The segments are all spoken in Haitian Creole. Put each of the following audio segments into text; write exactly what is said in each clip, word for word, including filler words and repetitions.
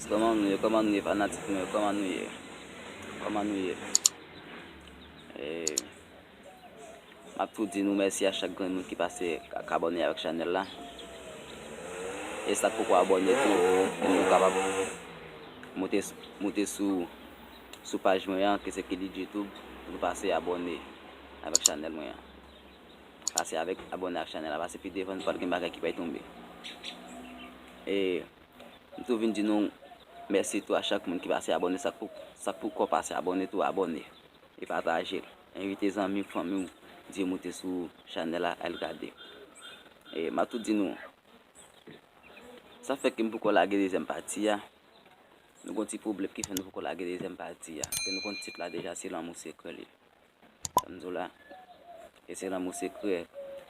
Kòman nou ye? Kòman nou ye, fanatik mwen yo? Kòman nou ye? Kòman nou ye? E, m ap tou di nou mèsi a chak grenn moun ki pase ak abòne avèk chanèl la. E sa k poko abòne tou, pou nou kapab moute, moute sou, sou paj mwen an, ke se Kelly YouTube, pou nou pase abòne avèk chanèl mwen an. Pase avèk, abòne ak chanèl la, pase pi devan, nou pral gen bagay ki pral tonbe. E m tou vin di nou mèsi tou a chak moun ki pase abòne, sa k pou, sa k poko pase abòne tou, abòne. E pataje l. Envite zanmi w, fanmi w, di yo moute sou chanèl la, al gade. E m ap tou di nou, sa fè ke m poko lage dezyèm pati a. Nou gon ti pwoblèm ki fè nou poko lage dezyèm pati a. Ke nou konn tit la deja, se Lanmou Sekrè li. Sa m di w la. E se Lanmou Sekrè.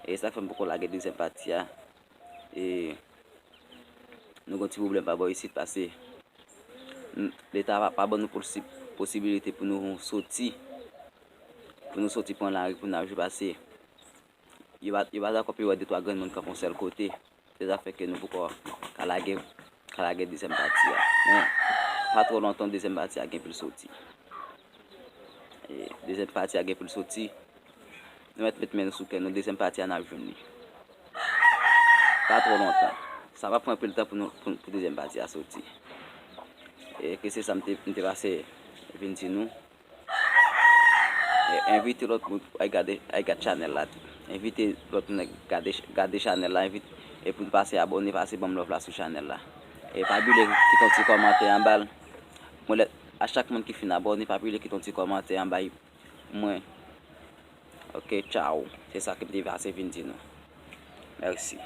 E sa k fè m poko lage dezyèm pati a. E nou gon ti pwoblèm pa bò isit, pase n-, Leta pa, pa ban nou posi-, posibilite pou nou soti, pou nou soti pran lari pou n al jwe, pase yo pa, yo pa dakò pou yo wè de twa grenn moun kanpe yon sèl kote. Se sa k fè ke nou poko ka lage, ka lage dezyèm pati a. Men, pa twò lontan, dezyèm pati a gen pou l soti. E dezyèm pati a gen pou l soti. Nou mèt met men nou sou kè nou, dezyèm pati a n ap jwenn li. Pa twò lontan. Sa p ap pran anpil tan pou nou, pou, pou dezyèm pati a soti. E ke se sa m te, m te pase vin di nou. E envite lòt moun pou al gade, al gade chanèl la tou. Envite lòt moun al gade, gade chanèl la, envite, e pou nou pase abòne, pase ban m love la sou chanèl la. E pa bliye kite yon ti kòmantè anba l. Mwen lè, a chak moun ki fin abòne, pa bliye kite yon ti kòmantè anba mwen. Ok, tchao. Se sa ke m te pase vin di nou. Mèsi.